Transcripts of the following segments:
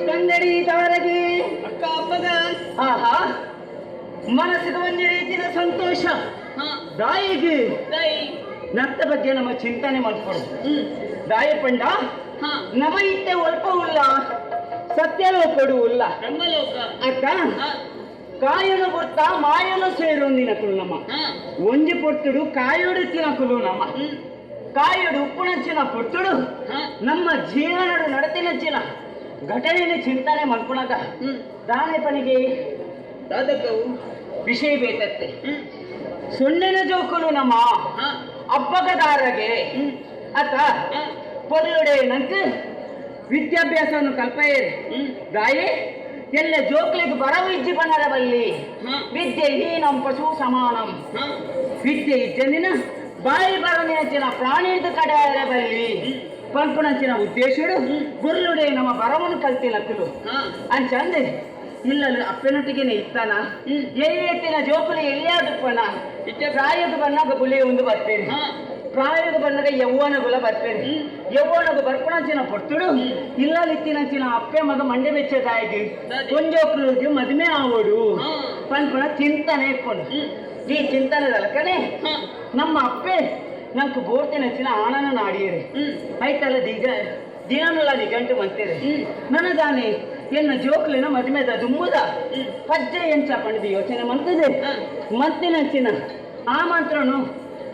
ತಂಗಡಿ ತಾರಗಿ. ಅಕ್ಕ ಅಪ್ಪಗ. ಆಹಾ, ಮನಸ್ಸಿಗೆ ಒಂದು ರೀತಿಯ ಸಂತೋಷ. ದಾಯಿಗೆ ನತ್ತ ಬಗ್ಗೆ ನಮ್ಮ ಚಿಂತನೆ ಮಾಡ್ಕೊಡು ದಾಯ ಪಂಡ. ನಮ ಇತ್ತೆ ಒಲ್ಪ ಉಲ್ಲ ಸತ್ಯಲೋಕಡು ಉಲ್ಲ. ಬ್ರಹ್ಮಲೋಕ. ಅಕ್ಕ, ಕಾಯನು ಗೊತ್ತಾ ಮಾಯನು ಸೇರೊಂದಿನಕುಲು ನಮ್ಮ. ಒಂಜಿ ಪೊರ್ತುಡು ಕಾಯೋಡು ತಿನಕುಲು ನಮ್ಮ. ಕಾಯೋಡು ಉಪ್ಪುನಂಚಿನ ಪೊರ್ತುಡು ನಮ್ಮ ಜೀವನಡು ನಡತಿನಂಚಿನ ಘಟನೆಯನ್ನು ಚಿಂತನೆ ಮಲ್ಪುಣಗ ದಾನೆ ಪನಿಗೆ ದಾದಕ್ಕವು ವಿಷಯ ಬೇಕತ್ತೆ. ಸೊನ್ನೆನ ಜೋಕುಲು ನಮ್ಮ ಅಬ್ಬಗದಾರಗೆ ಅತ್ತ ಪೊರ್ಲುಡೆ ನಂಕ್ ವಿದ್ಯಾಭ್ಯಾಸವನ್ನು ಕಲ್ಪಯೇರು. ದಾಯಿ ಎಲ್ಲ ಜೋಕ್ಲಿಗೆ ಬರವು ಇಜ್ಜಿ ಬನರ ಬಲ್ಲಿ. ವಿದ್ಯೆ ಹೀನಂ ಪಶು ಸಮಾನಂ. ವಿದ್ಯೆ ಇಜ್ಜಂದಿನ ಬಾಯಿ ಬರನಿನಂಚಿನ ಪ್ರಾಣಿದ ಕಡೆ ಬಲ್ಲಿ ಪಂಪುನಂಚಿನ ಉದ್ದೇಶಡು ಗುರ್ಲುಡೆ ನಮ್ಮ ಬರವನ್ನು ಕಲ್ತಿನಕ್ಕಲು. ಅಂಚಂದೆ ಇಲ್ಲಲು ಅಪ್ಪನೊಟ್ಟಿಗೆನೆ ಇತ್ತಾನ ಎತ್ತಿನ ಜೋಕುಲು ಎಲ್ಲಿಯಾದಪ್ಪಣ ಇತ್ತೆ ಪ್ರಾಯದ ಬನ್ನಾಗ ಬುಲಿ ಒಂದು ಬರ್ತೇನೆ. ಪ್ರಾಯದ ಬಣ್ಣಗ ಯೌವನಗುಲ ಬರ್ತೇನೆ. ಯೌವನಗು ಬರ್ಪಣಂಚಿನ ಪೊರ್ತುಡು ಇಲ್ಲಲಿತ್ತಿನಂಚಿನ ಅಪ್ಪೆ ಮಗ ಮಂಡೆ ಮೆಚ್ಚದಾಯಿಗೆ ಕೊಂಜೋಕ್ರಿಗೆ ಮದುವೆ ಆವಡು ಪನ್ಪುಣ ಚಿಂತನೆ ಇಕ್ಕೊಂಡು ಈ ಚಿಂತನೆದಲಕನೆ ನಮ್ಮ ಅಪ್ಪೆ ನಂಗೆ ಬೋರ್ತಿನಂಚಿನ ಆನನ ನಾಡಿಯರೆ ಐತಲ್ಲ ದಿಗ ದಿನನುಲ ನಿಗಂಟು ಮಂತೇರೆ. ನನದಾನೆ ಎನ್ನ ಜೋಕ್ಲಿನ ಮದುವೆದ ದುಮ್ಮುದ ಪಜ್ಜೆ ಎಂಚ ಪಂಡದು ಯೋಚನೆ ಮಂತದೆ. ಮಂತಿನಂಚಿನ ಆಮಂತ್ರನು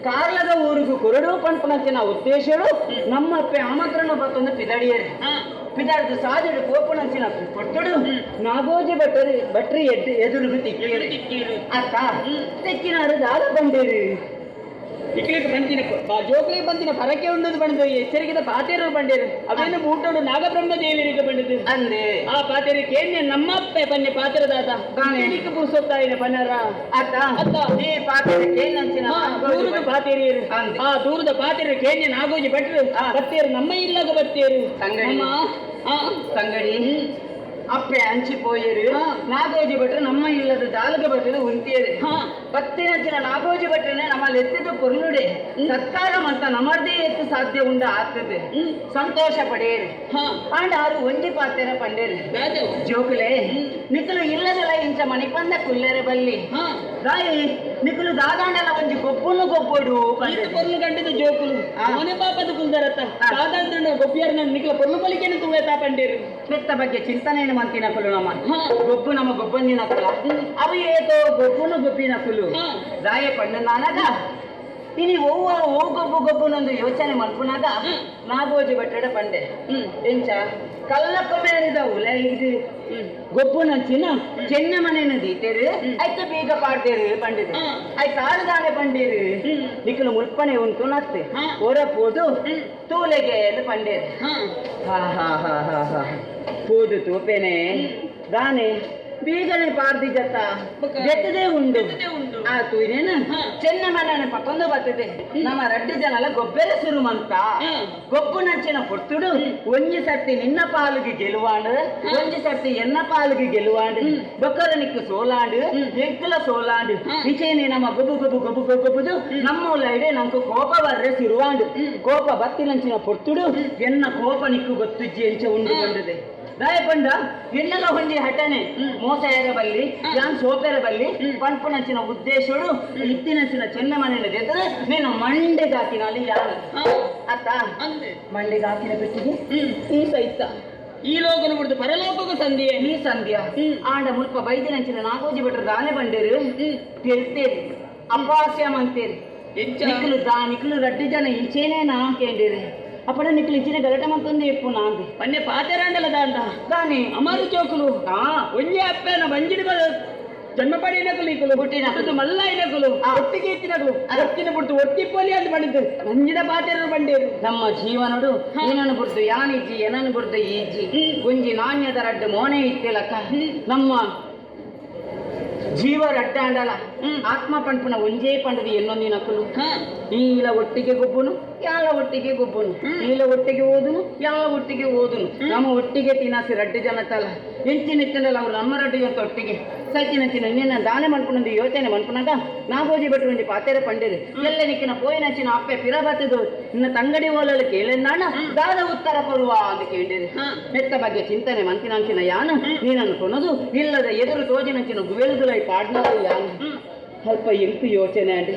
ಕಾರ್ಲದ ಊರಿಗೂ ಕೊರಡು ಪಂಪನಂಚಿನ ಉದ್ದೇಶಡು ನಮ್ಮ ಅಪ್ಪೆ ಆಮಂತ್ರಣ ಬತ್ತೊಂದು ಪಿದಡಿಯರೆ. ಪಿದಾಡ್ದು ಸಾದಿಡು ಕೋಪನಂಚಿನ ಕೊಟ್ಟಡು ನಾಗೋಜಿ ಭಟ್ಟರು ಭಟ್ರಿ ಎದ್ದು ಎದುರುಗು ತಿಕ್ಕಿರು. ಅಕ್ಕ, ತೆಕ್ಕಿನಾರು ದಾದ ಬಂದಿರಿ? ಇಕ್ಲಿಗೆ ಬಂದಿನ ಜೋಕ್ಲಿಗೆ ಬಂದಿನ ಪರಕೆ ಉಂಡದು ಬಂದು ಎಚ್ಚರಿಕೆದ ಪಾತೇರು ಬಂಡೇರು ಅವೇನು ಊಟೋಡು ನಾಗಬ್ರಹ್ಮ ದೇವರಿಗೆ ಬಂಡದು. ಅಂದೆ. ಆ ಪಾತೇರಿ ಕೇನ್ಯ ನಮ್ಮ ಅಪ್ಪೆ ಬನ್ನಿ ಪಾತಿರದಾದ ಗಾನೆ. ಪುರುಸೊತ್ತಾಯಿನ ಪನ್ನರ. ಅತ್ತ. ಅತ್ತ. ಈ ಪಾತ್ರೆ ಕೇನಂಚಿನ ದೂರದ ಪಾತೇರಿಯರು. ಅಂದೆ. ಆ ದೂರದ ಪಾತೇರು ಕೇನ್ಯ ನಾಗೋಜಿ ಭಟ್ರು ಬತ್ತೇರು ನಮ್ಮ ಇಲ್ಲಾಗ ಬತ್ತೇರು. ತಂಗಡಿ. ನಮ್ಮ ತಂಗಡಿ, ಅಪ್ಪೆ ಅಂಚಿ ಪೋಯರು. ನಾಗೋಜಿ ಭಟ್ರು ನಮ್ಮ ಇಲ್ಲದ ಜಾಲಗ ಭಟ್ರು ಉಂತಿಯರು. ಬತ್ತಿನಂಚಿನ ನಾಗೋಜಿ ಭಟ್ರನೆ ನಮ್ಮಲ್ಲಿ ಎತ್ತಿದ್ದು ಪೊರ್ಲುಡೆ ಸತ್ಕಾರ ಮಂತ ನಮರ್ದೇ ಎತ್ತು ಸಾಧ್ಯ ಉಂಡ ಆಗ್ತದೆ. ಸಂತೋಷ ಪಡೆಯರು. ಆಂಡ ಆರು ಒಂಜಿ ಪಾತೆರ ಪಂಡೇರು. ದಾದವು? ಜೋಕುಲೆ, ನಿಕುಲು ಇಲ್ಲದಲ ಇಂಚ ಮಣಿಪಂದ ಕುಲ್ಲೆರೆ ಬಲ್ಲಿ. ದಾಯಿ ನಿಕುಲು ದಾದಾಂಡಲ ಒಂಜಿ ಗೊಬ್ಬುನು ಗೊಬ್ಬೊಡು ಈತ ಪಂಡೆರು. ಪೊರ್ಲು ಕಂಡಿದ್ದು ಜೋಕುಲು ಮನೆ ಪಾಪದ ಕುಲ್ದರತ್ತ. ಸಾಧಾರಣ ಗೊಬ್ಬಿಯರ್ ನನ್ನ ನಿಕ್ಲ ಪೊರ್ಲು ಪಲಿಕೆನ ತುಳೇತಾ ಪಂಡೇರು. ಮೆತ್ತ ಬಗ್ಗೆ ಚಿಂತನೆಯನ್ನು ಮಂತಿನ ಕುಲು ನಮ್ಮ ಗೊಬ್ಬು ನಮ್ಮ ಗೊಬ್ಬಂದಿನ ಕುಲ ಅವು ಏತೋ ಗೊಬ್ಬುನು ಗೊಬ್ಬಿನ ಕುಲು. ದಾಯ ಪಂಡ ನಾನಗ ಇನಿ ಒವ್ವ ಓ ಗೊಬ್ಬು ಗೊಬ್ಬುನೊಂದು ಯೋಚನೆ ಮಲ್ಪುನಾಗ ನಾಗೋಜಿ ಭಟ್ಟಡ ಪಂಡೆ. ಎಂಚ ಕಲ್ಲಕ್ಕ ಮೇರಿದ ಉಲ ಇದು ಗೊಬ್ಬುನಂಚಿನ ಚೆನ್ನ ಮನೆಯನ್ನು ದೀತೇರು ಐತ ಬೀಗ ಪಾಡ್ತೇರು ಪಂಡಿದೆ. ಐತ ಆರುದಾನೆ ಪಂಡೇರು. ನಿಕ್ಕಲು ಮುಲ್ಪನೆ ಉಂಟು ನತ್ತೆ ಒರ ಪೋದು ತೂಲೆಗೆ ಎಂದು ಪಂಡೇರು. ಹಾ ಹಾ ಹಾ ಹಾ ಹಾ, ಪೋದು ತೂಪೇನೆ ದಾನೆ. ಬೀಗನೆ ಪಾರ್ದಿ ಜತ್ತ ಜೆತ್ತದೇ ಉಂಡು ಆ ತೂಯಿನೇನು ಚೆನ್ನ ಮನನ ಪತ್ತೊಂದು ಬರ್ತದೆ ನಮ್ಮ ರಡ್ಡು ಜನಲ ಗೊಬ್ಬರ ಸುರುಮಂತ ಗೊಬ್ಬು ನಂಚಿನ ಪೊರ್ತುಡು ಒಂಜಿ ಸರ್ತಿ ನಿನ್ನ ಪಾಲಿಗೆ ಗೆಲುವಾಂಡು ಒಂಜಿ ಸರ್ತಿ ಎನ್ನ ಪಾಲಿಗೆ ಗೆಲುವಾಂಡು ಬೊಕ್ಕರ ನಿಕ್ಕು ಸೋಲಾಂಡು ಎಂಕುಲ ಸೋಲಾಂಡು ನಿಚೇನೆ ನಮ್ಮ ಗೊಬ್ಬು ಗೊಬ್ಬು ಗೊಬ್ಬು ಗೊಬ್ಬುದು ನಮ್ಮ ಉಳ್ಳೈಡೆ ನಂಕು ಕೋಪ ಬರ್ರೆ ಸುರುವಾಂಡು ಕೋಪ ಬತ್ತಿನಂಚಿನ ಪೊರ್ತುಡು ಎನ್ನ ಕೋಪ ನಿಕ್ಕು ಗೊತ್ತುಜ್ಜಿ ಎಂಚ ಉಂಡು ಬಂದದೆ ದಾಯಪಂಡ ಎನ್ನಲ ಹೊಂದಿ ಹಠನೆ ಮೋಸ ಬಲ್ಲಿ ಯಾನ್ ಸೋಪೆರ ಬಲ್ಲಿ ಪಂಪುನಂಚಿನ ಉದ್ದೇಶಡು ಇತ್ತಿನಂಚಿನ ಚೆನ್ನ ಮನೆಯ ಜೊತೆ ನೀನು ಮಂಡೆಗೆ ಹಾಕಿನಲ್ಲಿ ಯಾರು ಅತ್ತ ಮಂಡೆಗೆ ಹಾಕಿನ ಪೆಟ್ಟಿಗೆ ಈ ಸಹಿತ ಈ ಲೋಕನ ಬಿಡ್ದು ಪರಲೋಕದ ಸಂಧಿಯೇ ಈ ಸಂಧ್ಯಾ ಆಂಡ ಮುಲ್ಪ ಬೈದಿನಂಚಿನ ನಾಗೋಜಿ ಭಟ್ರು ದಾನೆ ಬಂಡೇರು ತೆಲ್ತೇರಿ ಅಪಾಸ್ಯ ಮಂತೇರಿ ನಿಕ್ಲು ದಾ ನಿಕ್ಲು ರಡ್ಡು ಜನ ಇಂಚೇನೆ ನಾ ಕೇಂಡಿರಿ ಅಪ್ಪಡ ನಿಕ್ಲು ಇಂಚಿನ ಗಲಟ ಮಂತೊಂದು ಎಪ್ಪು ನಾಂది ಪನ್ನೆ ಪಾತೆರಾಂಡಲ ದಾಂಡ ದಾನಿ ಅಮರು ಚೋಕುಲು ಒಂಜೆ ಅಪ್ಪನ ಬಂಜಿಡಿ ಜನ್ಮ ಪಡೆಯಿನಕುಲು ಇಕುಲು ಹುಟ್ಟಿನಕುಲು. ಮಲ್ಲ ಇನಕುಲು ಒಟ್ಟಿಗೆ ಇತ್ತಿನಕುಲು ಒತ್ತಿನ ಬಿಡ್ತು ಒಟ್ಟಿಪ್ಪೊಲಿ ಅಂತ ಬಂದಿದ್ದು ನಂಜಿನ ಪಾತೆರ ಬಂಡೇರು ನಮ್ಮ ಜೀವನಡು ಏನನ್ನು ಬುಡ್ದು ಯಾನಿಜ್ಜಿ ಏನನ್ನು ಬುಡ್ದು ಈಜ್ಜಿ ಒಂಜಿ ನಾಣ್ಯದ ರಡ್ಡು ಮೋನೆ ಇತ್ತಿಲಕ್ಕ ನಮ್ಮ ಜೀವ ರಡ್ಡಾಂಡಲ ಆತ್ಮ ಪಂಪುನ ಒಂಜೇ ಪಂಡದು ಎನ್ನೊಂದಿನಕುಲು ಈಲ ಒಟ್ಟಿಗೆ ಗೊಬ್ಬುನು ಯಾಲ ಒಟ್ಟಿಗೆ ಗೊಬ್ಬುನು ಈಲ ಒಟ್ಟಿಗೆ ಓದುನು ಯಾಲ ಒಟ್ಟಿಗೆ ಓದುನು ನಮ್ಮ ಒಟ್ಟಿಗೆ ತಿನಾಸಿ ರಡ್ಡು ಜನ ತಲ ಎಂಚಿನ ಅವ್ರು ನಮ್ಮ ರಡ್ಡು ಜನ ಒಟ್ಟಿಗೆ ಸಚಿನ ನಿನ್ನ ದಾನೆ ಮನ್ಪುನಂದು ಯೋಚನೆ ಮನ್ಪುನಾಗ ನಾಗೋಜಿ ಭಟ್ರು ಒಂಜಿ ಪಾತೆರೆ ಪಂಡೇರು ಎಲ್ಲ ನಿಕ್ಕಿನ ಪೋಯಿನಂಚಿನ ಅಪ್ಪೆ ಪಿರ ಬತ್ತದು ನಿನ್ನ ತಂಗಡಿ ಓಲಲು ಕೇಳೆಂದಾಣ ದಾದ ಉತ್ತರ ಕೊರುವ ಅಂತ ಕೇಳಿರಿ ಮೆತ್ತ ಬಗ್ಗೆ ಚಿಂತನೆ ಮಂತಿನಂಚಿನ ಯಾನ ನೀನನ್ನು ಕೊನದು ಇಲ್ಲದ ಎದುರು ತೋಜಿನಂಚಿನ ಗುವೆಲ್ದುಲೈ ಪಾಡ್ನದು ಯಾನ ಸ್ವಲ್ಪ ಎಂಕು ಯೋಚನೆ ಅಂಡಿ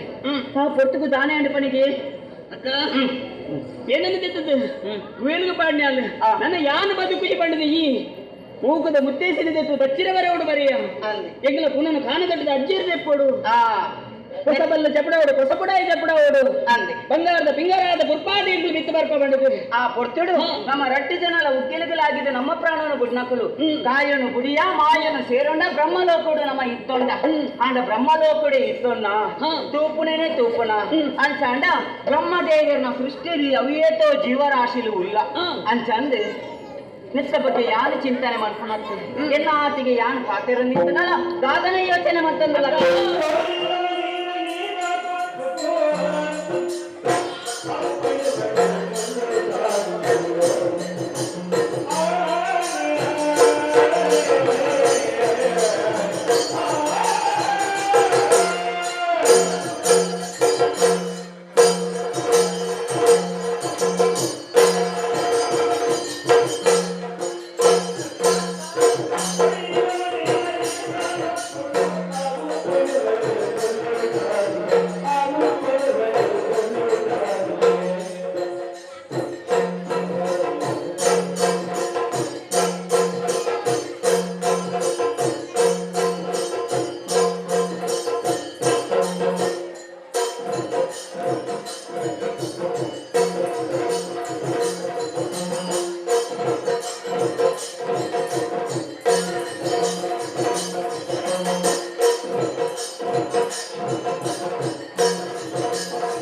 ಆ ಪೊರ್ತುಗು ದಾನೆ ಅಂಡಿ ಪನಿಗೆ ಅಕ್ಕ ಏನನ್ನು ತೆತ್ತದ್ದು ಗುವೇಲ್ಗು ಪಾಡ್ನೆ ಅಲ್ಲ ನನ್ನ ಯಾನ ಬದುಕುಜಿ ಪಂಡದು ಈ ಮೂಕದ ಮುತ್ತೇಸಿನ ತೆತ್ತು ಬಚ್ಚಿರವರೆವಡು ಬರೆಯ ಎಂಗಲ ಪುನನು ಕಾನದಟ್ಟದ ಅಜ್ಜಿರ ತೆಪ್ಪೋಡು ಹೊಸಬಲ್ಲ ಚಪಡೋಡು ಹೊಸಪುಡಾಯಿ ಚಪಡೋಡು ಅಂದೆ ಬಂಗಾರದ ಪಿಂಗಾರದ ಪುರ್ಪಾಟಿ ಎಂಗ್ಲು ಬಿತ್ತು ಬರ್ಪ ಬಂಡದು ಆ ಪೊರ್ತುಡು ನಮ್ಮ ರಟ್ಟಿ ಜನಲ ಉಗ್ಗೆಲುಗಳಾಗಿದೆ ನಮ್ಮ ಪ್ರಾಣನು ಬುಡ್ನಕುಲು ಕಾಯನು ಗುಡಿಯ ಮಾಯನು ಸೇರೊಂಡ ಬ್ರಹ್ಮಲೋಕುಡು ನಮ್ಮ ಇತ್ತೊಂಡ ಆಂಡ ಬ್ರಹ್ಮಲೋಕುಡೆ ಇತ್ತೊಂಡ ತೂಪುನೇನೆ ತೂಪುನ ಅಂಚಾಂಡ ಬ್ರಹ್ಮದೇವರನ ಸೃಷ್ಟಿ ಅವಿಯೇತೋ ಜೀವರಾಶಿಲು ಉಲ್ಲ ಅಂಚಂದು ನಿತ್ತ ಬಗ್ಗೆ ಯಾರು ಚಿಂತನೆ ಮಾಡ್ಕೊಳತ್ತು ಎಲ್ಲ ಆತಿಗೆ ಯಾನ್ ಪಾತೆರ ನಿಂತನಲ್ಲ ದಾದನ ಯೋಚನೆ ಮಾಡ್ತಂದಲ್ಲ.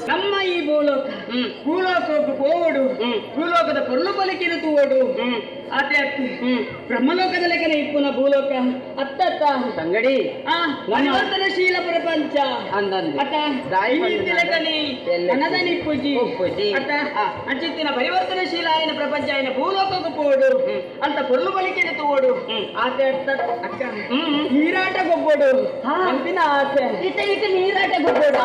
ನಮ್ಮ ಈ ಭೂಲೋಕ ಭೂಲೋಕಕ್ಕೆ ಪೋವಡು ಭೂಲೋಕದ ಪೊರ್ಲು ಪಲಿಕಿನ ತೂವಡು ಆತೆ ಅತ್ತೆ ಬ್ರಹ್ಮಲೋಕದ ಲೆಕ್ಕನೆ ಇಪ್ಪುನ ಭೂಲೋಕ ಅತ್ತತ್ತ ತಂಗಡಿ ಪರಿವರ್ತನಶೀಲ ಪ್ರಪಂಚ ಅಂದಂದೆ. ಅತ್ತ ದಾಯಿ ಈ ತಿಲಕನಿ ಎಲ್ಲ ಅನದನಿ ಪೂಜಿ ಉಪ್ಪುಜಿ. ಅತ್ತ ಅಂಚಿತ್ತಿನ ಪರಿವರ್ತನಶೀಲ ಆಯನ ಪ್ರಪಂಚ ಆಯನ ಭೂಲೋಕಕ್ಕೆ ಪೋವಡು ಅಂತ ಪೊರ್ಲು ಪಲಿಕಿನ ತೂವಡು ಆತೆ ಅತ್ತ ಅಕ್ಕ ನೀರಾಟ ಗೊಬ್ಬಡು ಅಂತಿನ ಆಸೆ ಇತ್ತ ಇತ್ತ ನೀರಾಟ ಗೊಬ್ಬಡ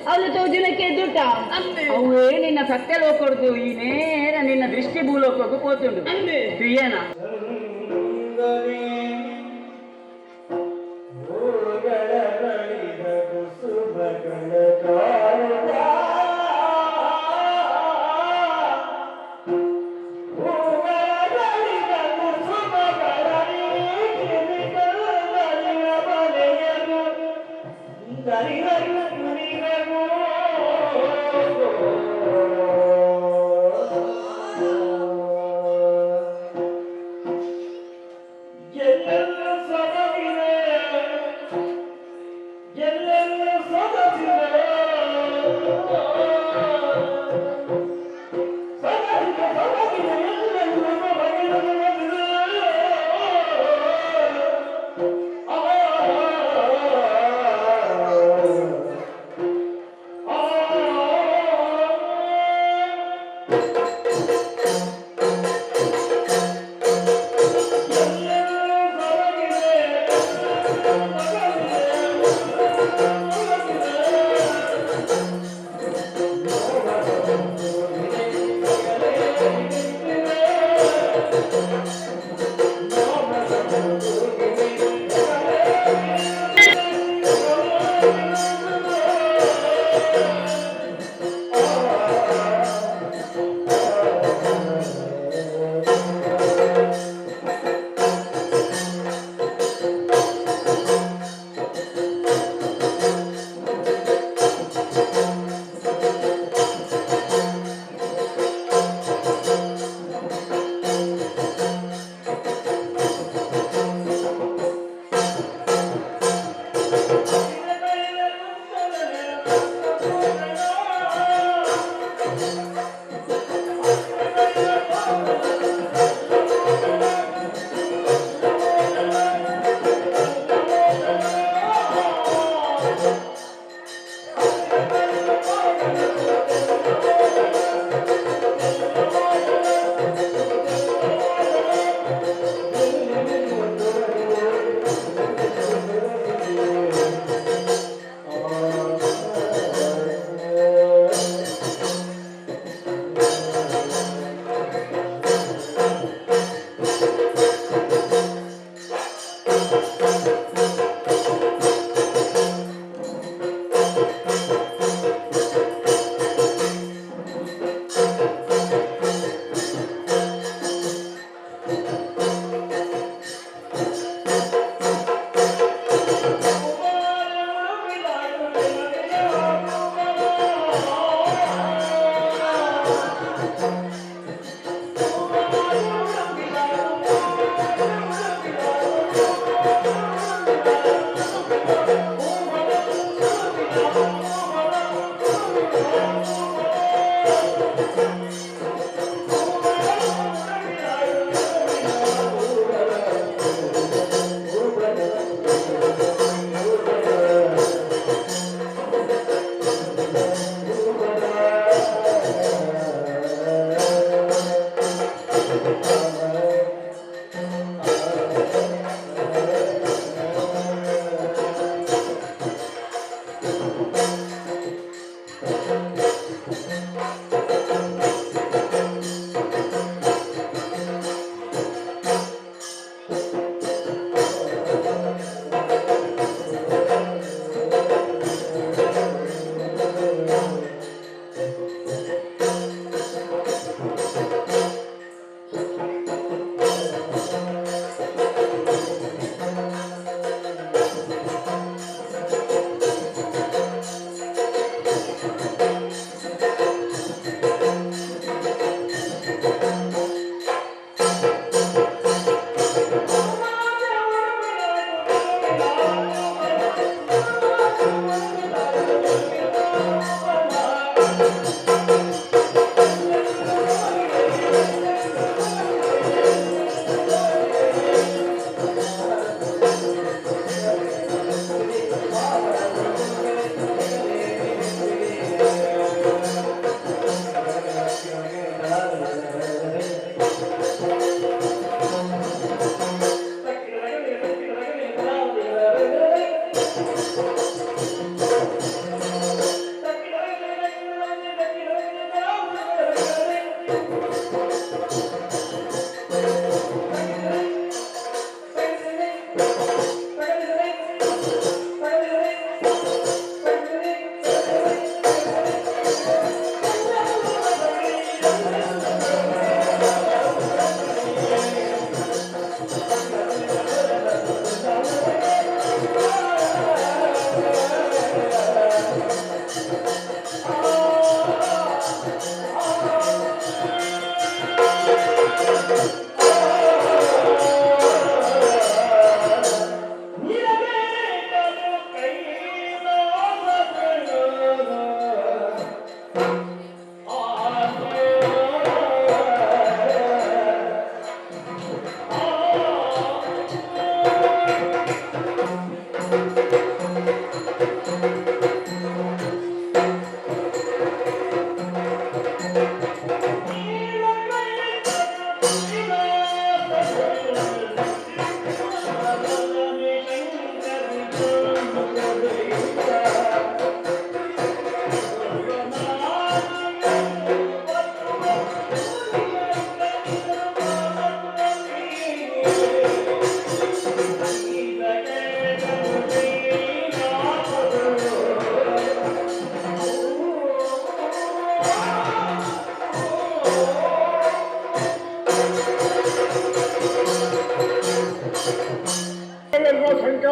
ಅವಳು ತೋಜಿನಕ್ಕೆ ಎದುಟ ಅಂದೆ. ಅವೇ ನಿನ್ನ ಸತ್ಯ ಲೋಕೊಡ್ದು ಈ ನೇರ ನಿನ್ನ ದೃಷ್ಟಿ ಭೂಲೋಕಕ್ಕೂ ಪೋತುಂಡು ಅಂದೆ. ಪ್ರಿಯನ Yeah.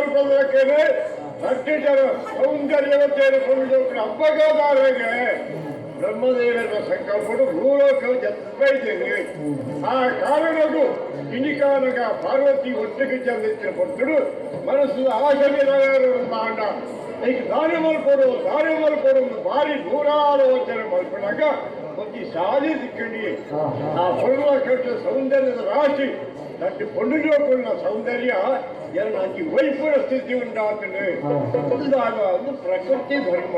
ಸಂಕಲ್ಪದಕ್ಕೆ ರಡ್ಡು ಜನ ಸೌಂದರ್ಯವತೆಯನ್ನು ಕೊಂಡು ಹಬ್ಬಗಾದಾರಗೆ ಬ್ರಹ್ಮದೇವರ ಸಂಕಲ್ಪಡು ಭೂಲೋಕ ಜತ್ಪೈದೇನೆ. ಆ ಕಾರಣವು ಇನಿಕಾನಗ ಪಾರ್ವತಿ ಒಟ್ಟಿಗೆ ಚಂದಿತ್ತಿನ ಪೊರ್ತುಡು ಮನಸ್ಸು ಆಶೆ ಮಾಂಡ ಈಗ ದಾರಿ ಮಲ್ಕೊಡು ದಾರಿ ಮಲ್ಕೊಡು ಭಾರಿ ನೂರಾರು ವಚನ ಮಲ್ಪಡಾಗ ಒಂದು ಸಾಧಿ ಸಿಕ್ಕಂಡಿ. ಆ ಪೊಳ್ಳುವ ಕಟ್ಟ ಸೌಂದರ್ಯದ ರಾಶಿ ತಟ್ಟಿ ಪೊಣ್ಣು ಸೌಂದರ್ಯ ಎರಡು ಅಂಚಿ ವೈಪುರ ಸ್ಥಿತಿ ಉಂಟಾಗ್ತದೆ. ಅಂದಾಗ ಅದು ಪ್ರಕೃತಿ ಧರ್ಮ.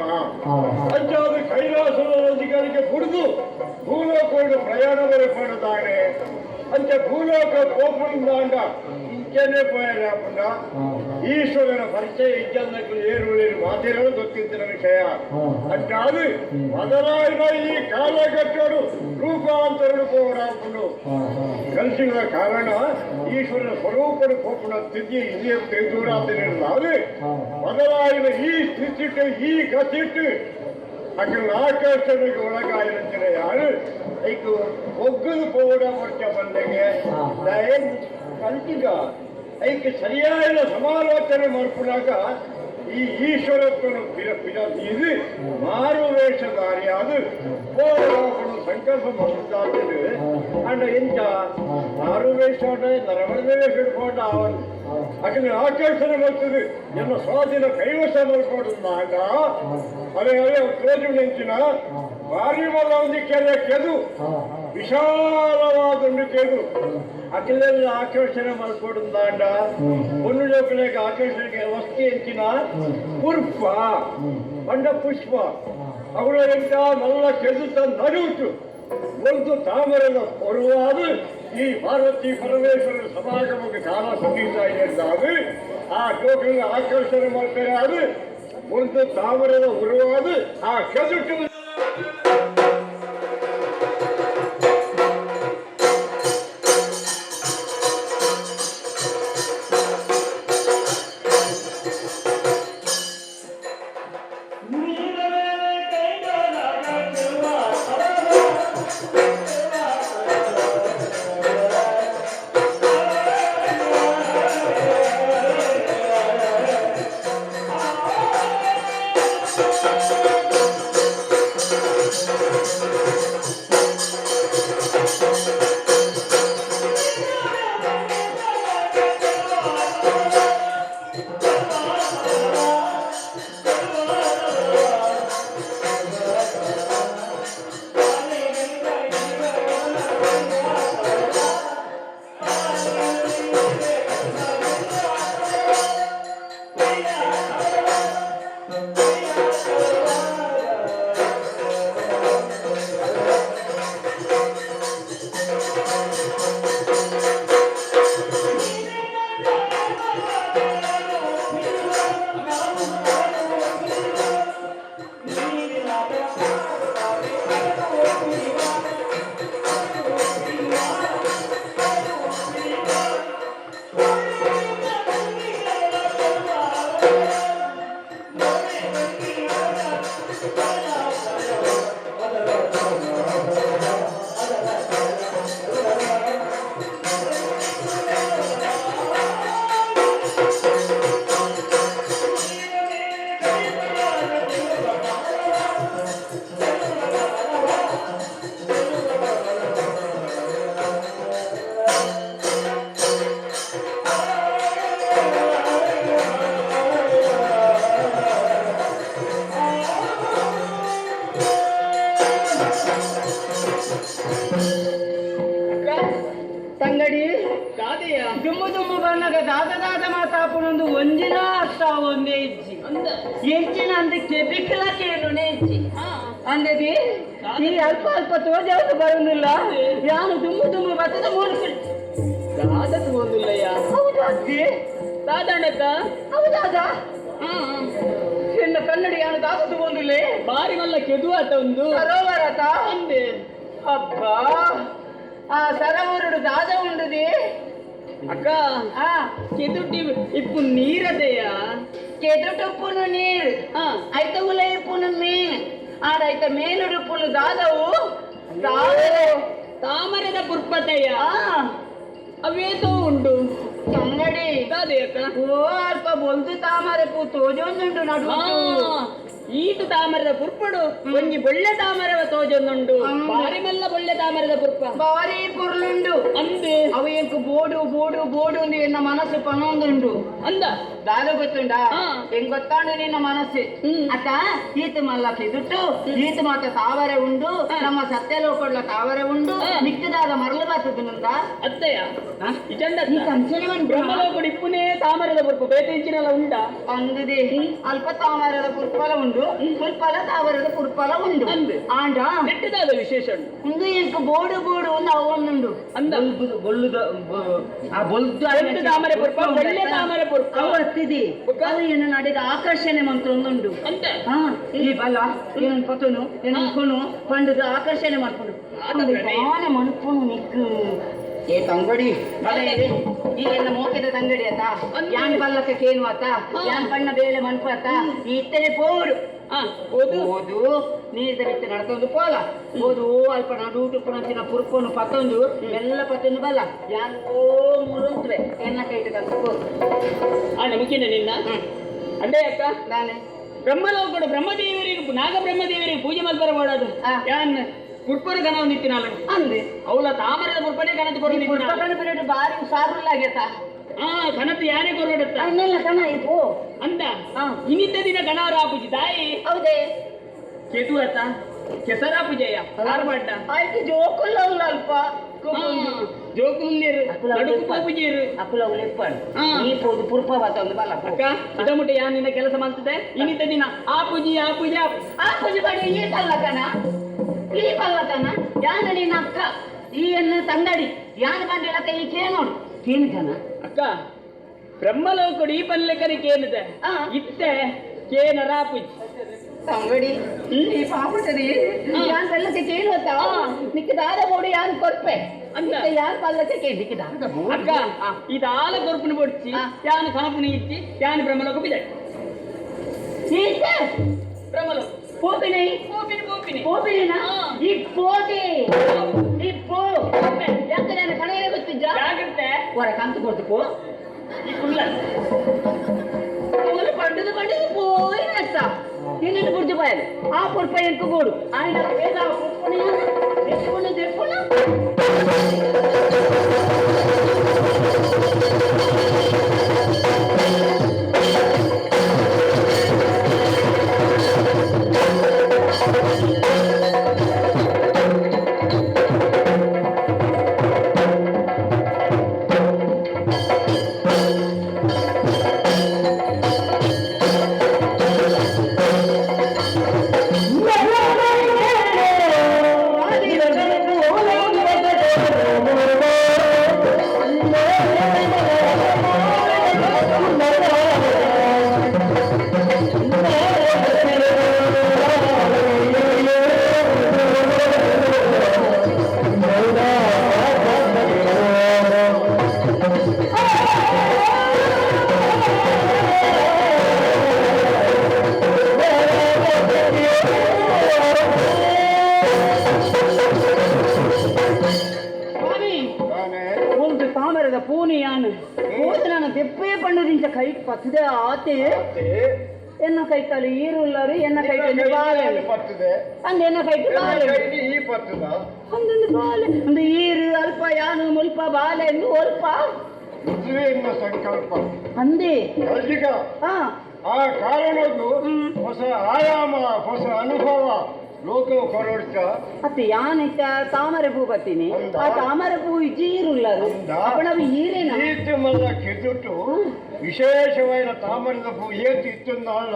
ಅಂಚಾದ ಕೈಲಾಸದ ಅಧಿಕಾರಿಗೆ ಬುಡಿದು ಭೂಲೋಕವನ್ನು ಪ್ರಯಾಣ ಬರೆಪಡುತ್ತಾನೆ. ಅಂಚ ಭೂಲೋಕ ಕೋಪದಿಂದಾಂಡ ಇಂಚನೆ ಪೋಯರಾಪುಂಡ ಈಶ್ವರನ ಪರಿಚಯ ಇಜ್ಜಂದಕ್ಕೂ ಏರು ಮಾತಿರಲು ಗೊತ್ತಿದ್ದ ವಿಷಯ. ಅಂಚಾದು ಮೊದಲಾಯಿನ ಈ ಕಾಲಘಟ್ಟಡು ರೂಪಾಂತರಡು ಪೋರಾಪುಂಡು ಕಲಿಸಿದ ಕಾರಣ ಈಶ್ವರನ ಸ್ವರೂಪಡು ಕೋಪುಣ ಸ್ಥಿತಿ ಇದೆಯೇ ದೂರಾತಿರಲಾದು ಮೊದಲಾಯಿನ ಈ ಸ್ಥಿತಿಟ್ಟು ಈ ಗತಿಟ್ಟು ಅక్కడ ಆಕರ್ಷಣೆಗೆ ಒಳಗಾಯಿರಂಚಿನ ಯಾರು ಐಕು ಒಗ್ಗದು ಪೋಡ ಪಡ್ಚ ಬಂದಂಗೆ ಕಲ್ತಿಗ ಐಕ್ ಸರಿಯಾದ ಸಮಾಲೋಚನೆ ಮಾಡ್ಕೊಂಡಾಗ ಈ ಈಶ್ವರತ್ವನು ಪಿರ ಪಿರ ಇದು ಮಾರು ವೇಷಧಾರಿಯಾದ ಪೋಡೋಪಡು ಸಂಕಲ್ಪ ಮಾಡ್ತಾನೆ. ಅಂಡ ಎಂತ ಮಾರು ವೇಷ ನರಮಣದ ವೇಷ ಹಿಡ್ಕೊಂಡ ಅವನು ಅక్కడ ಆಕರ್ಷಣೆ ಬರ್ತದೆ ಎನ್ನ ಸ್ವಾಧೀನ ಕೈವಶ ಮಾಡ್ಕೊಂಡಾಗ ಅದೇ ಅದೇ ತೋಜು ನೆಂಚಿನ ಭಾರಿ ಮಲ್ಲ ಒಂದು ಕೆರೆ ಕೆದು, ವಿಶಾಲವಾದ ಒಂದು ಕೆದು. ಅಖಿಲೆಲ್ಲ ಆಕರ್ಷಣೆ ಮಾಡ್ಕೊಡುಂದಾಂಡ ಒಂದು ಜೋಕುಲೆಗ್ ಆಕರ್ಷಣೆಗೆ ವಸ್ತು ಎಂಚಿನ ಪುರ್ಪ ಪಂಡ ಪುಷ್ಪ. ಅವುಗಳ ಎಂತ ಮಲ್ಲ ಕೆದುತ್ತ ನಡುಟು ಒಂದು ತಾಮರದ ಪೊರುವಾದ ಈ ಪಾರ್ವತಿ ಪರಮೇಶ್ವರರ ಸಮಾಗಮಕ್ಕೆ ಕಾಲ ಸಮೀಪ ಇದೆ. ಆ ಜೋಕುಲ ಆಕರ್ಷಣೆ ಮಾಡ್ತಾರೆ. ಅದು ಒಂದು ತಾಮರದ ಉರುವಾದ ಆ ಕೆದುಟು. ತಂಗಡಿ. ದಾದೆಯ. ದುಮ್ಮು ದುಮ್ಮು ಬನ್ನಗ ದಾದ ದಾದ ಮಾತಾಪುನೊಂದು ಒಂಜಿನ ಅರ್ಥ ಒಂದೇ ಇಜ್ಜಿ. ಅಂದ. ಎಂಚಿನ ಅಂದ ಕೆಬಿಕ್ಲ ಕೇಳುನೇ ಇಜ್ಜಿ. ಹಾ. ಅಂದದಿ ಈ ಅಲ್ಪ ಅಲ್ಪ ತೋಜಾವುದು ಬರುವುದಿಲ್ಲ. ಯಾನು ದುಮ್ಮು ದುಮ್ಮು ಬರ್ತದ ಮೂರು. ದಾದ ತಗೊಂಡಿಲ್ಲಯ್ಯ. ಹೌದು ಅಜ್ಜಿ. ದಾದಣ್ಣಕ್ಕ. ಹೌದಾದ. ಹಾ. ಎನ್ನ ಕನ್ನಡಿ ಯಾನು ದಾದ ತಗೊಂಡಿಲ್ಲ. ಬಾರಿ ಮಲ್ಲ ಕೆದು ಆತ ಒಂದು. ಸರೋವರ ತಾ. ಅಂದೆ. ಅಬ್ಬಾ, ಆ ಸರೋವರುಡು ದಾದ ಉಂಡುದಿ. ಅಕ್ಕ. ಆ. ಕೆದುಟಿ ಇಪ್ಪು ನೀರದೆಯ. ಕೆದುಟುಪ್ಪುನು ನೀರು. ಹಾ. ಐತ ಉಲೈಪುನು ಮೀನು ಆಡ ಐತ ಮೇಲುಡುಪ್ಪುನು ದಾದವು ತಾವರೆ. ತಾಮರದ ಪುರ್ಪತಯ್ಯ. ಆ. ಅವೇತೋ ಉಂಟು. ತಂಗಡಿ. ತಂಗಡಿ ಓ ಅಲ್ಪ ಬೊಲ್ದು ತಾಮರೆ ಪೂ ತೋಜೊಂದುಂಡು ನಡು. ಈತು ತಾಮರದ ಪುರ್ಪಡು ಒಂಜಿ ಬೊಳ್ಳೆ ತಾಮರವ ತೋಜೊಂದುಂಡು. ಬಾರಿ ಮೆಲ್ಲ ಬೊಳ್ಳೆ ತಾಮರದ ಪುರ್ಪ. ಬಾರಿ ಪುರ್ಲುಂಡು. ಅಂದು. ಅವು ಎಂಕು ಬೋಡು ಬೋಡು ಬೋಡು ಅಂದು ಎನ್ನ ಮನಸ್ಸು ಪನೊಂದುಂಡು. ಅಂದ. ದಾದ ಗೊತ್ತುಂಡಾ? ಹೆಂಗ್ ಗೊತ್ತಾಂಡು ನಿನ್ನ ಮನಸ್ಸು ಅತ್ತ? ಈತ ಮಲ್ಲ ಕಿದುಟ್ಟು ಈತ ಮಾತ ತಾವರೆ ಉಂಡು, ನಮ್ಮ ಸತ್ಯಲೋಕಡ್ಲ ತಾವರೆ ಉಂಡು. ನಿಕ್ಕದಾದ ಮರಳು ಬಾತದ. ಅತ್ತಯ್ಯ, ಇಚಂಡ. ಈ ಕಂಚನೆ. ಬ್ರಹ್ಮಲೋಕಡು ಇಪ್ಪುನೇ ತಾಮರದ ಪುರ್ಪ, ಬೇತೆ ಇಂಚಿನಲ ಉಂಡಾ? ಅಂದದೆ, ಅಲ್ಪ ತಾಮರದ ಪುರ್ಪಲ ಉಂಡು, ಸ್ವಲ್ಪ ತಾವರದ ಪುರ್ಪಲ ಉಂಡು. ಅಂದು. ಆಂಡ ನೆಟ್ಟದಾದ ವಿಶೇಷ ಉಂಡು. ಉಂದು ಎಂಕ್ ಬೋಡು ಬೋಡು ಒಂದು ಅವೊಂದುಂಡು. ಅಂದ. ಬೊಳ್ಳುದ ಆ ಬೊಲ್ದು. ಬೊಲ್ದು ತಾಮರೆ ಪುರ್ಪ, ಒಳ್ಳೆ ತಾಮರೆ ಪುರ್ಪ. ಅವು ಅತ್ತಿದಿ, ಅವು ಏನು ನಡೆದ ಆಕರ್ಷಣೆ ಮಂತ್ರ ಒಂದುಂಡು. ಅಂದ. ಹಾ, ಈ ಬಲ ಏನನ್ ಪತನು ಏನನ್ ಕೊನು ಪಂಡದ ಆಕರ್ಷಣೆ ಮಾಡ್ಕೊಂಡು ಆತ ಪ್ರಣಯ. ಬಾನ ಮನ್ಪುನು ನಿಕ್ಕು. ಏ ತಂಗಡಿ ಬಲ ಇದೆ. ಈ ಎಲ್ಲ ಮೋಕೆದ ತಂಗಡಿ ಆತ. ಅಂದೆ. ಯಾನ್ ಪಲ್ಲಕ್ಕ ಕೇನು ಆತ. ಯಾನ್ ಬಣ್ಣ ಬೇಲೆ ಮನ್ಪು ಆತ. ಈ ಇತ್ತನೆ ಪೋಡು. ಓದು. ಓದು ನೀರ್ದ ಬಿತ್ತು ನಡ್ಕೊಂಡು ಪೋಲ. ಓದು ಅಲ್ಪ ನಡುಟು ಪುಣಂಚಿನ ಪುರ್ಪನು ಪತ್ತೊಂದು ಮೆಲ್ಲ ಪತ್ತೊಂದು ಬಲ್ಲ. ಯಾನ್ ಓ ಮುರುಂತ್ವೆ ಎನ್ನ ಕೈಟು ಕಂತು ಪೋ. ಆ ನಮಕಿನ ನಿನ್ನ ಅಂಡೆ ಅಕ್ಕ. ನಾನೇ. ಬ್ರಹ್ಮಲೋಕಡು ಬ್ರಹ್ಮದೇವರಿಗೆ, ನಾಗ ಬ್ರಹ್ಮದೇವರಿಗೆ ಪೂಜೆ ಮಲ್ಪರ ಮಾಡೋದು. ಯಾನ್ ಪುರ್ಪರ ಕನವು ನಿತ್ತಿನಾಲ. ಅಂದೆ. ಅವಳ ತಾಮರದ ಪುರ್ಪನೆ ಕನತು ಕೊರು. ಪುರ್ಪ ಕಣಪಿನಟ್ಟು ಬಾರಿ ಹುಷಾರುಲ್ಲಾಗೇತ. ಆ ಕನತು ಯಾನೇ ಕೊರಡತ್ತ. ಅನ್ನೆಲ್ಲ ಕಣ ಇಪ್ಪು. ಅಂದ. ಇನ್ನಿದ್ದ ದಿನ ಗಣವರ ಪೂಜೆ ದಾಯಿ. ಹೌದೇ? ಕೆದು ಅತ್ತ ಕೆಸರ ಪೂಜೆಯ ಆರ್ಬಡ್ಡ. ಆಯ್ತು, ಜೋಕುಲ್ಲ ಅಲ್ಪ. ಜೋಕುಲ್ಲೇರು ನಡುಕು ಪೂಜೆರು. ಅಕುಲ ಉಲೆಪ್ಪಡು. ಈ ಪೋದು ಪುರ್ಪ ಬತ್ತೊಂದು ಬಲ್ಲ ಪೋ. ಅಕ್ಕ, ಇದಮುಟ್ಟ ಯಾನ್ ನಿನ್ನ ಕೆಲಸ ಮಾಡ್ತದೆ. ಇನ್ನಿದ್ದ ದಿನ ಆ ಪೂಜೆ ಆ ಪೂಜೆ ಆ ಪೂಜೆ ಮಾಡಿ. ಈ ಪಲ್ಲಕನ, ಈ ಪಲ್ಲಕನ ಯಾನ ನಿನ್ನ ಅಕ್ಕ, ಈ ಎನ್ನ ತಂಗಡಿ. ಯಾನ್ ಬಂದಿಳಕ್ಕ ಈ ಕೇನೋಡು ಕೇನು ಕಣ. ಅಕ್ಕ, ಬ್ರಹ್ಮಲೋಕಡು ಈ ಪಲ್ಲೆಕರಿಗೆ ಏನಿದೆ? ಇತ್ತೆ ಕೇನರ ಪೂಜೆ. ತಂಗಡಿ, ಈ ಪಾಪುಟದಿ ಯಾನ್ ಪಲ್ಲಕ್ಕೆ ಕೇನು ಹೊತ್ತ. ನಿಕ್ಕ ದಾದ ಬೋಡು, ಯಾನ್ ಕೊರ್ಪೆ ಅಂತ. ಅಂತ ಯಾನ್ ಪಲ್ಲಕ್ಕೆ ಕೇನು ನಿಕ್ಕ ದಾದ ಬೋಡು. ಅಕ್ಕ, ಇದಾಲ ಕೊರ್ಪುನ ಬೊಡ್ಚಿ. ಯಾನ್ ಕನಪುನ ಇಚ್ಚಿ, ಯಾನ್ ಬ್ರಹ್ಮಲೋಕ ಬಿದೆ. ಈತೆ ಬ್ರಹ್ಮಲೋಕ. ಪೋಪಿನಿ. ಪೋಪಿನಿ ಪೋಪಿನಿ. ಪೋಪಿನಿನ. ಈ ಪೋಟಿ ಈ ಪೋ ಯಾಕೆ ನಾನು ಕಣವೇ ಗೊತ್ತಿದ್ದ. ಜಾಗ್ರತೆ. ಹೊರ ಕಂತು ಕೊಡ್ತು ಪೋ. ಈ ಕುಲ್ಲ. ಅವರು పండుగ పండుగ పోయినట్ట నిన్ను గుర్తుపోయాలి. ఆ పొరుపై ఎంకుకోడు ఆయన వేద పొరుపుని తెప్పును తెప్పును. ಸ್ವಾಮಿ. ನಾನೇ. ಒಂದು ತಾಮರದ ಪೂನಿ ಯಾನು ಹೋದ ನಾನು ದೆಪ್ಪೇ ಬಣ್ಣದಿಂದ ಕೈ ಪತ್ತದೆ ಆತೆ. ಮತ್ತೆ. ಎನ್ನ ಕೈತಲು ಈರುಳ್ಳರು, ಎನ್ನ ಕೈತಲು ಬಾಳೆ. ಪತ್ತದೆ. ಅಂದ ಎನ್ನ ಕೈತು ಬಾಳೆ. ಕೈಲಿ ಈ ಪತ್ತದ. ಒಂದೊಂದು ಬಾಲೆ ಒಂದು ಈರು ಅಲ್ಪ ಯಾನು ಮುಲ್ಪ ಬಾಲೆ ಎಂದು ಅಲ್ಪ. ಮದುವೆ ಎನ್ನುವ ಸಂಕಲ್ಪ. ಅಂದೆ. ಕಲ್ಜಿಗ. ಆ ಕಾರಣದ್ದು ಹೊಸ ಆಯಾಮ, ಹೊಸ ಅನುಭವ ಲೋಕ ಕೊರೊಡ್ಚ. ಅತ್ತೆ, ಯಾನಿತ್ತ ತಾಮರೆ ಪೂ ಬತ್ತೀನಿ. ಅಂದ. ಆ ತಾಮರೆ ಪೂ ಇಜ್ಜಿ, ಈರುಳ್ಳರು. ಅಂದ. ಅಪ್ಪಣವು ಈರೇನ. ಈತ ಮಲ್ಲ ಕಿದುಟು ವಿಶೇಷವಾದ ತಾಮರದ ಪೂ ಏತು ಇತ್ತುಂದಾಳ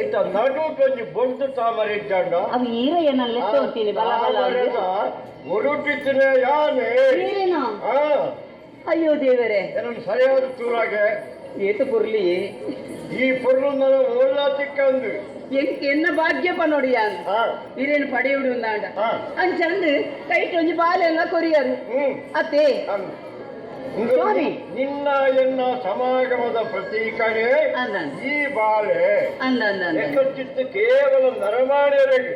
ಐತ ನಡುಟೊಂಜಿ ಬೊಡ್ದು ತಾಮರೆ ಇದ್ದಾಂಡ. ಅವು ಈರ ಏನಲ್ಲ ಅಂತೀನಿ ಬಲ ಬಲ ಅಂದು. ತಾಮರದ ಒರುಟಿತ್ತಿನ ಯಾನೆ. ಈರೇನಾ? ಆ. ಅಯ್ಯೋ ದೇವರೇ. ಏನನ್ನು ಸರಿಯಾದ ತೂರಾಗೆ. ಏತು ಪುರ್ಲಿ. ಈ ಪೊರ್ಲು ನನ್ನ ಓಲ್ಲ ಚಿಕ್ಕಂದು. ಎಂಕ್ ಎನ್ನ ಭಾಗ್ಯಪ್ಪ ನೋಡಿ ಯಾನ್. ಇರೇನು ಪಡೆಯುಡು ಅಂದಾಂಡ. ಅಂಚಂದು ಕೈಟ್ ಒಂಜಿ ಬಾಲೆ ಎಲ್ಲ ಕೊರಿಯರು. ಅತ್ತೆ. ಅಂದ್. ಇಂದು ಸ್ವಾಮಿ. ನಿನ್ನ ಎನ್ನ ಸಮಾಗಮದ ಪ್ರತೀಕನೇ ಅಂದ. ಈ ಬಾಳೆ. ಅಂದ ಅಂದ ಅಂದ. ಎಕ್ಕಚ್ಚಿತ್ತು ಕೇವಲ ನರಮಾಣ್ಯರಿಗೆ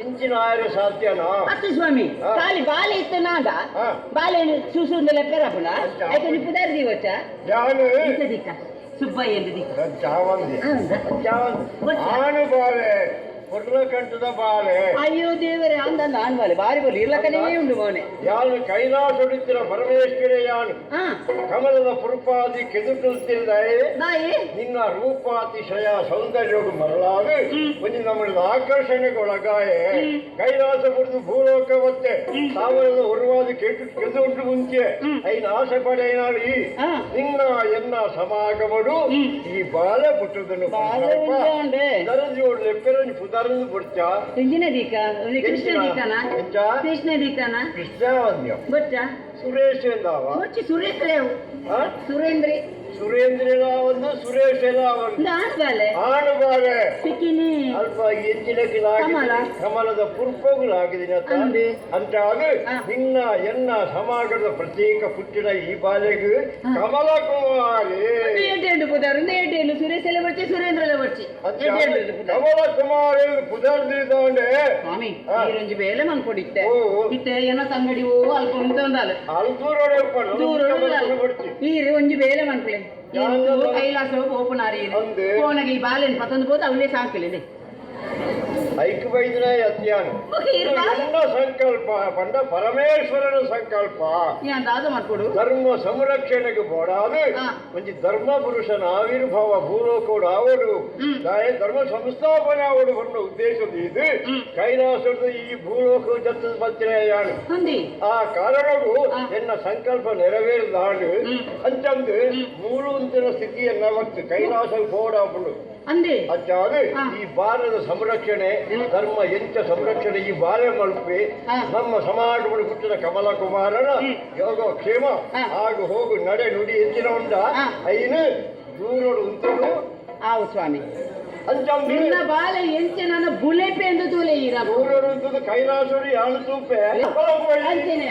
ಇಂಚಿನ ಆಯರ ಸಾಧ್ಯನಾ? ಅತ್ತು ಸ್ವಾಮಿ. ಖಾಲಿ ಬಾಲೆ ಇತ್ತು ನಾಗ ಬಾಲೆ ಸೂಸುಂದಲ ಪೆರಪುನ ಐತ ಪುದಾರ್ ದಿವಚ. ಯಾನು ಇಂತ ದಿಕ್ಕ ಸುಬ್ಬಯ್ಯ ಎಂದು ದಿಕ್ಕ. ಜಾವಂದಿ. ಹೌದಾ? ಜಾವಂದಿ. ಗೊತ್ತಾ? ಆನು ಬಾಳೆ, ಪುರ್ಲಕಂಠದ ಬಾಳೆ. ಅಯ್ಯೋ ದೇವರೇ, ಅಂದ ನಾನ್ ಬಾಲೆ ಬಾರಿ ಬೋಲಿ ಇರ್ಲಕ್ಕನೇ ಉಂಡು ಮೋನೆ. ಯಾನು ಕೈಲಾಸೊಡಿತ್ತಿರ ಪರಮೇಶ್ವರ ಯಾನು ಕಮಲದ ಪುರುಪಾದಿ ಕೆದುಟುತ್ತಿದ್ದಾಯೆ. ನಾಯಿ. ನಿನ್ನ ರೂಪಾತಿಶಯ ಸೌಂದರ್ಯವು ಮರಳಾದು ಒಂದು ನಮ್ಮ ಆಕರ್ಷಣೆಗೊಳಗಾಯೆ. ಕೈಲಾಸ ಪುರಿದು ಭೂಲೋಕ ಮತ್ತೆ ಸಾವಿರದ ಉರುವಾದ ಕೆಟ್ಟು ಕೆದುಂಟು ಮುಂಚೆ ಐನ ಆಸೆ ಪಡೆಯಿನಾಳು ಈ ನಿನ್ನ ಎನ್ನ ಸಮಾಗಮಡು ಈ ಬಾಲೆ ಪುಟ್ಟದನ್ನು. ಬಾಲೆ ಉಂಡೆ. ದರಜೋಡು ಲೆಪ್ಪೆರನಿ ಪುದರಂದು ಪುಡ್ಚ. ಎಂಜಿನ ದೀಕ ಕೃಷ್ಣ ದೀಕನ? ಎಂಚ? ಕೃಷ್ಣ ದೀಕನ? ಕೃಷ್ಣ ವಂದ್ಯ. ಗೊಚ್ಚ. ಸುರೇಶ್ ಎಂದಾವ? ಗೊಚ್ಚಿ ಸುರೇಂದ್ರ. ಆ? ಸುರೇಂದ್ರಿ. ಸುರೇಂದ್ರ ಒಂದು, ಸುರೇಶ್ ಒಂದು. ನಾನ್ ಬಾಲೆ. ಆನು ಬಾಲೆ. ಸಿಕ್ಕಿನಿ. ಅಲ್ಪ ಎಂಚಿನಕ್ಕೆ ಕಮಲ. ಕಮಲದ ಪುರ್ಪಗುಲಾಗಿದಿನ. ಅಂದೆ. ಅಂತ ಅದು ನಿನ್ನ ಎನ್ನ ಸಮಾಗಮದ ಪ್ರತ್ಯೇಕ ಪುಟ್ಟಿನ ಈ ಬಾಲೆಗೆ ಕಮಲ ಕುಮಾರಿ. ಏಟೇಂಡು ಪುದಾರು ಏಟೇಂಡು ಸುರೇಶ್ ಎಲ್ಲ ಬರ್ಚಿ, ಸುರೇಂದ್ರ ಎಲ್ಲ ಬರ್ಚಿ. ಅಂತ ಕಮಲ ಕುಮಾರಿ ಪುದರ್ದಿದ್ದಾಂಡೆ. ಸ್ವಾಮಿ, ಈರೊಂಜಿ ಬೇಲೆ ಮನ್ಕೊಡಿತ್ತೆ. ಓ. ಇತ್ತೆ ಏನೋ ತಂಗಡಿ ಓ ಅಲ್ಪ ಉಂಟೊಂದಾಲು. ಅಲ್ದೂರೋಡೆ. ದೂರ. ಈರು ಒಂಜಿ ಬೇಲೆ ಮನ್ಕುಲೆ. ಯಾನ್ ಕೈಲಾಸ ಓಪನಾರಿ. ಅಂದೆ. ಪೋನಗೆ ಈ ಬಾಲೆನ್ ಪತ್ತೊಂದು ಪೋತು ಅವಳೇ ಸಾಕಲಿ. ಐಕ್ ಬೈದಿನ ಅತ್ಯಾನು. ಎನ್ನ ಸಂಕಲ್ಪ ಪಂಡ ಪರಮೇಶ್ವರನ ಸಂಕಲ್ಪ. ಯಾನ್ ದಾದ ಮಾಡ್ಕೊಡು. ಧರ್ಮ ಸಂರಕ್ಷಣೆಗೆ ಬೋಡಾದು ಒಂಜಿ ಧರ್ಮ ಪುರುಷನ ಆವಿರ್ಭಾವ ಭೂಲೋಕೋಡು ಆವಡು, ದಾಯೆ ಧರ್ಮ ಸಂಸ್ಥಾಪನೆ ಆವಡು ಬಣ್ಣ ಉದ್ದೇಶದ ಇದು ಕೈಲಾಸದ ಈ ಭೂಲೋಕ ಜತ್ತದ ಬತ್ತಿನ ಯಾನು. ಅಂದಿ. ಆ ಕಾರಣವು ಎನ್ನ ಸಂಕಲ್ಪ ನೆರವೇರಿದಾಡು ಅಂತಂದು ಮೂರು ಸ್ಥಿತಿಯನ್ನ ಮತ್ತು ಕೈಲಾಸ ಬೋಡಾಪುಂಡು. ಅಂದಿ. ಅಂಚಾದು ಈ ಭಾರತ ಸಂರಕ್ಷಣೆ, ಧರ್ಮ ಎಂಚ ಸಂರಕ್ಷಣೆ ಈ ಬಾಳೆ ಮಲ್ಪಿ ನಮ್ಮ ಸಮಾಜ ಹುಟ್ಟಿದ ಕಮಲ ಕುಮಾರನ ಯೋಗ ಕ್ಷೇಮ ಹಾಗೂ ಹೋಗು ನಡೆ ನುಡಿ ಹೆಚ್ಚಿನ ಉಂಡ ಐನು ದೂರೋಡು ಉಂಟು. ಆವು ಸ್ವಾಮಿ. ಅಂಚಂದು ನಿನ್ನ ಬಾಲೆ ಎಂಚೆ ನನ್ನ ಬುಲೆಪೆ ಎಂದು ತೂಲೆ ಈರ. ದೂರೋಡು ಉಂಟು ಕೈಲಾಸರು ಯಾಳು ತೂಪೆ. ಅಂಚೆನೆ.